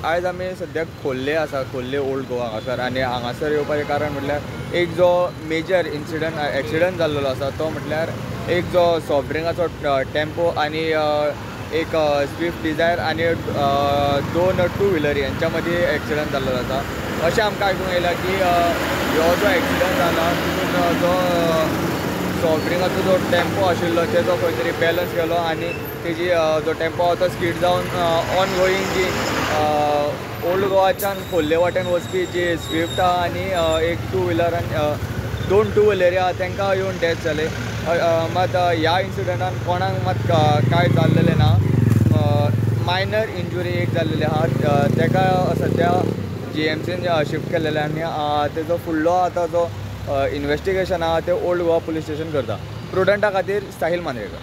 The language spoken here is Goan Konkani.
आयज आमी सद्याक खोर्ले आसा, खोर्ले ओल्ड गोवा हांगासर. आनी हांगासर येवपाचें कारण म्हटल्यार एक जो मेजर इन्सिडंट एक्सिडंट जाल्लो आसा तो म्हटल्यार एक जो सॉफ्ट ड्रिंकाचो टेम्पो आनी एक स्विफ्ट डिझायर आनी दोन टू व्हिलरी यांच्या मदीं एक्सिडंट जाल्लो आसा. अशें आमकां आयकूंक येयलां की हो जो एक्सिडंट जाला तितून जो सॉफ्ट ड्रिंकाचो जो टेम्पो आशिल्लो तेजो खंय तरी बॅलन्स गेलो आनी तेजी जो टेम्पो आहा तो स्कीड जावन ऑन गोईंग जी ओल्ड गोवाच्यान खोर्ले वाटेन वचपी जी स्विफ्ट आहा आनी एक टू व्हिलर आनी दोन टू व्हिलरी आहा तांकां येवन डॅथ जाले. मात ह्या इन्सिडंटान कोणाक मात कांय जाल्लेलें ना, मायनर इंजुरी एक जाल्लेली आहा, ताका सद्या जीएमसीन शिफ्ट केल्लेलें आनी तेजो फुडलो आतां जो इन्वेस्टिगेशन आहा तें ओल्ड गोवा पुलीस स्टेशन करता. प्रुडंटा खातीर साहील मांद्रेकर.